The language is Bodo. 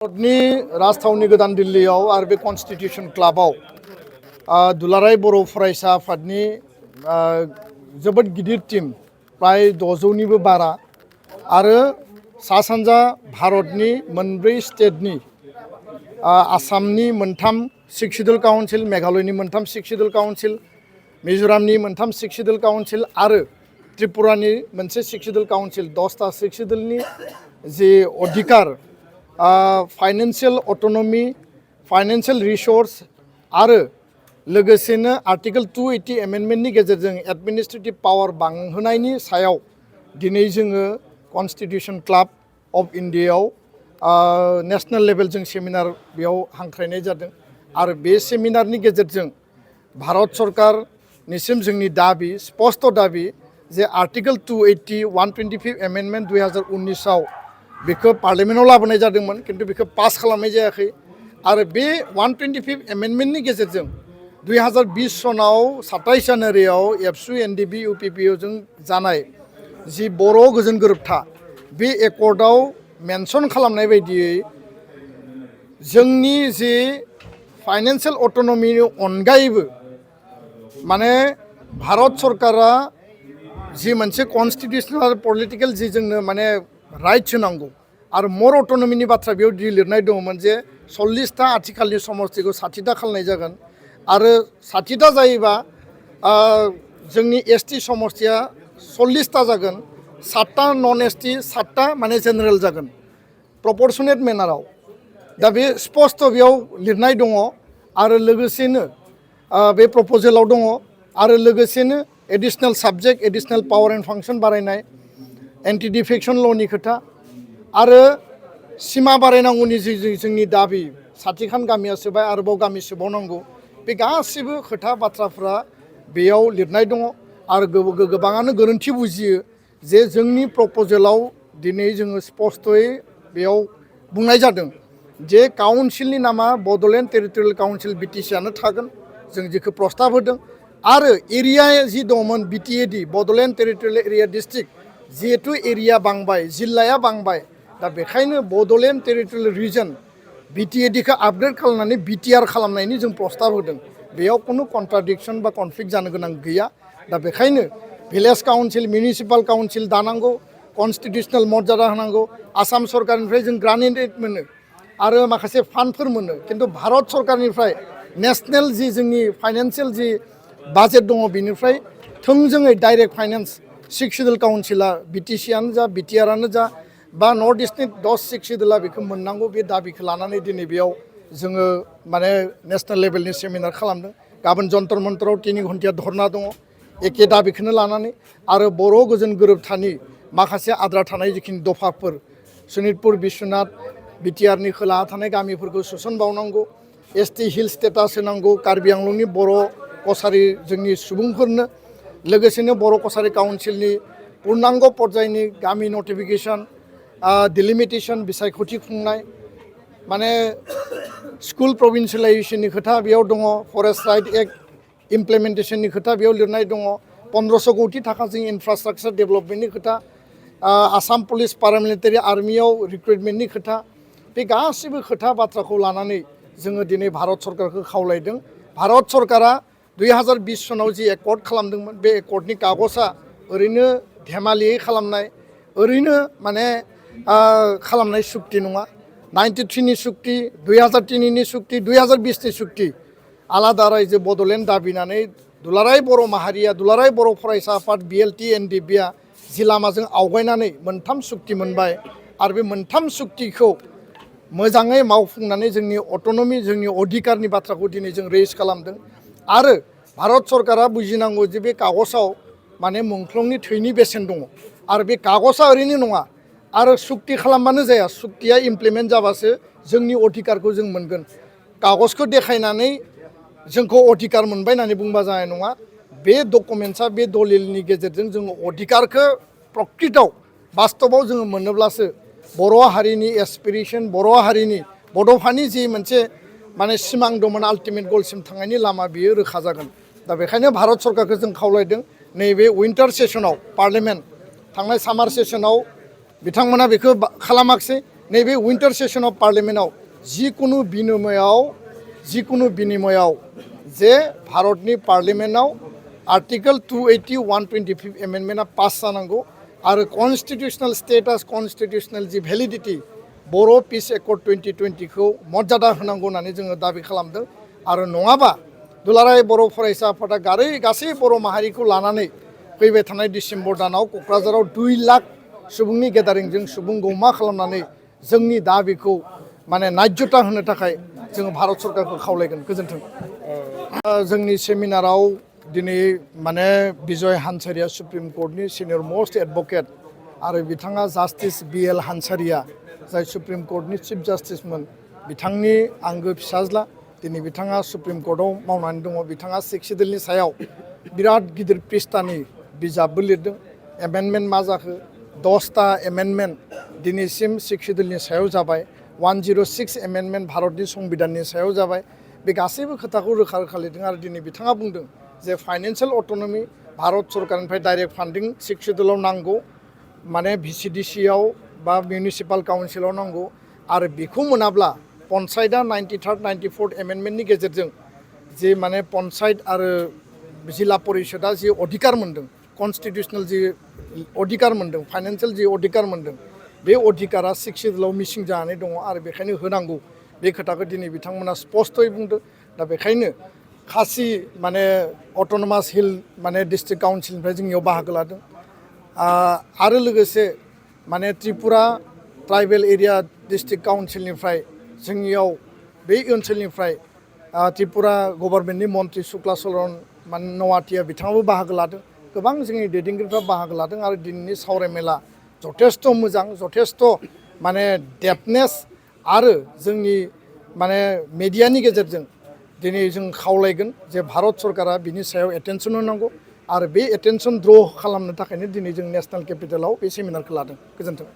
भारतनि राजथावनि गोदान दिल्लीयाव आरो बे कन्स्टिटिउशन क्लाबाव दुलाराय बर' फरायसा आफादनि जोबोद गिदिर टीम प्राय 600निबो बारा आरो सा सानजा भारतनि मोनब्रै स्टेटनि आसामनि मोनथाम सिक्स शेड्यूल काउन्सिल, मेघालयनि मोनथाम सिक्स शेड्यूल काउन्सिल, मिजोरामनि मोनथाम सिक्स शेड्यूल काउन्सिल आरो त्रिपुरानि मोनसे सिक्स शेड्यूल काउन्सिल 10टा सिक्स शेड्यूलनि जे अधिकार फाइनेंशियल अटोनमी, फाइनेंशियल रिसोर्स आरो लोगोसेनो आर्टिकल 280 एमेन्डमेन्टनि गेजेरजों एडमिनिस्ट्रेटिव पावर बांहोनायनि सायाव दिनै जोङो कन्स्टिटिउशन क्लाब अफ इन्डियायाव नेशनेल लेभेलजों सेमिनार बेयाव हांख्रायनाय जादों आरो बे सेमिनारनि गेजेरजों भारत सरकारनिसिम जोंनि दाबि स्पष्ट दाबि जे आर्टिकल 280 125 एमेन्डमेन्ट 2019आव बेखौ पार्लियामेन्टआव लाबोनाय जादोंमोन किन्तु बेखौ पास खालामनाय जायाखै आरो बे 125 एमेन्डमेन्टनि गेजेरजों 2020 सनाव 27 जानुवारियाव एबसु एनडिबि इउपिपिअजों जानाय जि बर' गोजोन गोरोबथा बे एकर्डआव मेनसन खालामनाय बायदियै जोंनि जि फाइनेन्शियल अटोनमिनि अनगायैबो माने भारत सरकारा जि मोनसे कन्स्टिटिउशनेल आरो पलिटिकेल जि जोंनो माने राइट्स होनांगौ आरो मर अटोनमिनि बाथ्रा बेयाव लिरनाय दङमोन जे 40टा आथिखालनि समस्तिखौ 60टा खालामनाय जागोन आरो 60टा जायोबा जोंनि एसटी समस्तिया 40टा जागोन, 7टा नन एसटी, 7टा माने जेनेरेल जागोन प्रपर्शनेट मेनाराव। दा बे स्पष्ट बेयाव लिरनाय दङ आरो लोगोसेनो बे प्रप'जेलाव दङ आरो लोगोसेनो एडिशनेल साबजेक्ट, एडिशनेल पावर एन्ड फांसन बारायनाय, एन्टि डिफेक्शन ल'नि खोथा आरो सिमा बारायनांगौनि जि जोंनि दाबि साथिखान गामिया सोबाय आरोबाव गामि सोबावनांगौ बे गासिबो खोथा बाथ्राफ्रा बेयाव लिरनाय दङ आरो गोबाङानो गोरोन्थि बुजियो जे जोंनि प्रप'जेलाव दिनै जोङो स्पष्टयै बेयाव बुंनाय जादों जे काउन्सिलनि नामा बड'लेण्ड टेरिटरियेल काउन्सिल बिटिसिआनो थागोन जों जेखौ प्रस्ताब होदों आरो एरिया जि दंमोन BTAD Bodoland territorial area district जिहेतु एरिया बांबाय जिल्लाया बांबाय दा बेखायनो बड'लेण्ड टेरिटरियेल रिजन बिटिएडिखौ आपग्रेड खालामनानै बिटिआर खालामनायनि जों प्रस्ताब होदों बेयाव कुनु कन्ट्राडिक्सन बा कनफ्लिक्ट जानो गोनां गैया दा बेखायनो भिलेज काउन्सिल मिउनिसिपाल काउन्सिल दानांगौ कन्स्टिटिउशनेल मर्यादा होनांगौ आसाम सरकारनिफ्राय जों ग्रान्टेड मोनो आरो माखासे फान्डफोर मोनो किन्तु भारत सरकारनिफ्राय नेशनेल जि जोंनि फाइनेन्शियेल जि बाजेट दङ बेनिफ्राय थोंजोङै डाइरेक्ट फाइनेन्स सिक्स शेड्यूल काउन्सिला बिटिसिआनो जा बिटिआरआनो जा बा नर्थ इस्टनि 10 सिक्स शेड्यूला बेखौ मोननांगौ बे दाबिखौ लानानै दिनै बेयाव जोङो माने नेशनेल लेभेलनि सेमिनार खालामदों गाबोन जन्तर मन्तराव 3 घन्टाया धरना दङ एखे दाबिखौनो लानानै आरो बर' गोजोन गोरोबथानि माखासे आद्रा थानाय जिखिनि दफाफोर सनितपुर बिश्वनाथ बिटिआरनि खोलाहा थानाय गामिफोरखौ सोसनबावनांगौ एसटि हिल स्टेटास होनांगौ कार्बि आंलंनि बर' कसारि जोंनि सुबुंफोरनो लोगोसेनो बर' कसारि काउन्सिलनि पूर्णांग पर्यायनि गामि नटिफिकेशन डिलिमिटेशन बिसायख'थि खुंनाय माने स्कुल प्रभिन्सियेलाइजेशननि खोथा बेयाव दङ फरेस्ट राइट एक्ट इमप्लिमेन्टेशननि खोथा बेयाव लिरनाय दङ 1500 कोटि थाखाजों इनफ्रास्ट्राक्चार डेभेलपमेन्टनि खोथा आसाम पुलिस पारामिलिटारि आर्मियाव रिक्रुटमेन्टनि खोथा बे गासिबो खोथा बाथ्राखौ लानानै जोङो दिनै भारत सरकारखौ खावलायदों भारत सरकारा 2020 सनाव जि एकर्ड खालामदोंमोन बे एकर्डनि कागजआ ओरैनो धेमालियै खालामनाय ओरैनो माने खालामनाय सुक्ति नङा 93नि सुक्ति 2003नि सुक्ति 2020नि सुक्ति आलादा रायजो बड'लेण्ड दाबिनानै दुलाराय बर' माहारिया दुलाराय बर' फरायसा आफाद बिएलटि एनडिबिआ जि लामाजों आवगायनानै मोनथाम सुक्ति मोनबाय आरो बे मोनथाम सुक्तिखौ मोजाङै मावफुंनानै जोंनि अट'नमि जोंनि अधिकारनि बाथ्राखौ दिनै जों रेज खालामदों आरो भारत सरकारा बुजिनांगौ जे बे कागजआव माने मुंख्लंनि थैनि बेसेन दङ आरो बे कागजआ ओरैनो नङा आरो सुक्ति खालामबानो जाया सुक्तिया इमप्लिमेन्ट जाबासो जोंनि अधिकारखौ जों मोनगोन कागजखौ देखायनानै जोंखौ अधिकार मोनबाय होननानै बुंबा जानाय नङा बे डकुमेन्टसा बे दलिलनि गेजेरजों जोङो अधिकारखौ प्रकृतआव बास्तबाव जोङो मोनोब्लासो बर' हारिनि एसपिरेसन बर' हारिनि बड'फानि जि मोनसे माने सिमां दंमोन आल्टिमेट गलसिम थांनायनि लामा बियो रोखा जागोन दा बेखायनो भारत सरकारखौ जों खावलायदों नैबे विन्टार सेसनाव पार्लियामेन्ट थांनाय सामार सेसनाव बिथांमोना बेखौ खालामाखिसै नैबे विंटार सेशन अफ पार्लियामेन्टआव जिकुनु बिनिमयाव जे भारतनि पार्लियामेन्टआव आर्टिकल 280 125 एमेन्डमेन्टआ पास जानांगौ आरो कन्स्टिटिउसनेल स्टेटास कन्स्टिटिउसनेल जि भेलिडिटी बर' पिस एकर्ड 2020 खौ मर्यादा होनांगौ होननानै जोङो दाबि खालामदों आरो नङाबा दुलाराय बर' फरायसा आफादा गासै बर' माहारिखौ लानानै फैबाय थानाय डिसेम्बर दानाव क'क्राझाराव 2 लाख सुबुंनि गेदारिंजों सुबुं गौमा खालामनानै जोंनि दाबिखौ माने नायजता होनो थाखाय जोङो भारत सरकारखौ खावलायगोन गोजोन्थों। जोंनि सेमिनाराव दिनै माने बिजय हान्सारिया सुप्रिम कर्टनि सिनियर मोस्ट एडभकेट आरो बिथाङा जास्टिस BL हान्सारिया जाय सुप्रिम कर्टनि चिफ जास्टिसमोन बिथांनि आंगो फिसाज्ला दिनै बिथाङा सुप्रिम कर्टआव मावनानै दङ। बिथाङा 6 सिडिउलनि सायाव बिराद गिदिर पृष्ठानि बिजाबबो लिरदों। एमेन्डमेन्ट मा जाखो 10टा एमेन्डमेन्ट दिनैसिम 6 सिडिउलनि सायाव जाबाय 106 एमेन्डमेन्ट भारतनि संबिधाननि सायाव जाबाय। बे गासैबो खोथाखौ रोखा लिरदों आरो दिनै बिथाङा बुंदों जे फाइनेन्सियेल अट'नमि भारत सरकारनिफ्राय डाइरेक्ट फान्डिं 6 सिडिउलाव नांगौ माने VCDCआव बा मिउनिसिपाल काउन्सिलाव नांगौ आरो बेखौ मोनाब्ला पन्सायतआ 93rd 94th एमेन्डमेन्टनि गेजेरजों जे माने पन्सायत आरो जिल्ला परिषदआ जि अधिकार मोन्दों कन्स्टिटिउसनेल जि अधिकार मोन्दों फाइनेन्सियेल जि अधिकार मोन्दों बे अधिकारा 6 सिडिउलाव मिसिं जानानै दङ आरो बेखायनो होनांगौ बे खोथाखौ दिनै बिथांमोना स्पष्टयै बुंदों। दा बेखायनो खासि माने अट'नमास हिल माने डिस्ट्रिक्ट काउन्सिलनिफ्राय जोंनियाव बाहागो लादों आरो लोगोसे माने त्रिपुरा ट्राइबेल एरिया डिस्ट्रिक्ट काउन्सिलनिफ्राय जोंनियाव बे ओनसोलनिफ्राय त्रिपुरा गभर्नमेन्टनि मन्त्रि शुक्ला चरण माने नवाटिया बिथाङाबो बाहागो लादों। गोबां जोंनि दैदेनगिरिफ्रा बाहागो लादों आरो दिनैनि सावरायमेला जथेस्थ' मोजां जथेस्थ' माने डेपनेस आरो जोंनि माने मेडियानि गेजेरजों दिनै जों खावलायगोन जे भारत सरकारा बिनि सायाव एटेनसन होनांगौ आरो बे एटेनसन द्र' खालामनो थाखायनो दिनै जों नेशनेल केपिटेलाव बे सेमिनारखौ लादों। गोजोन्थों।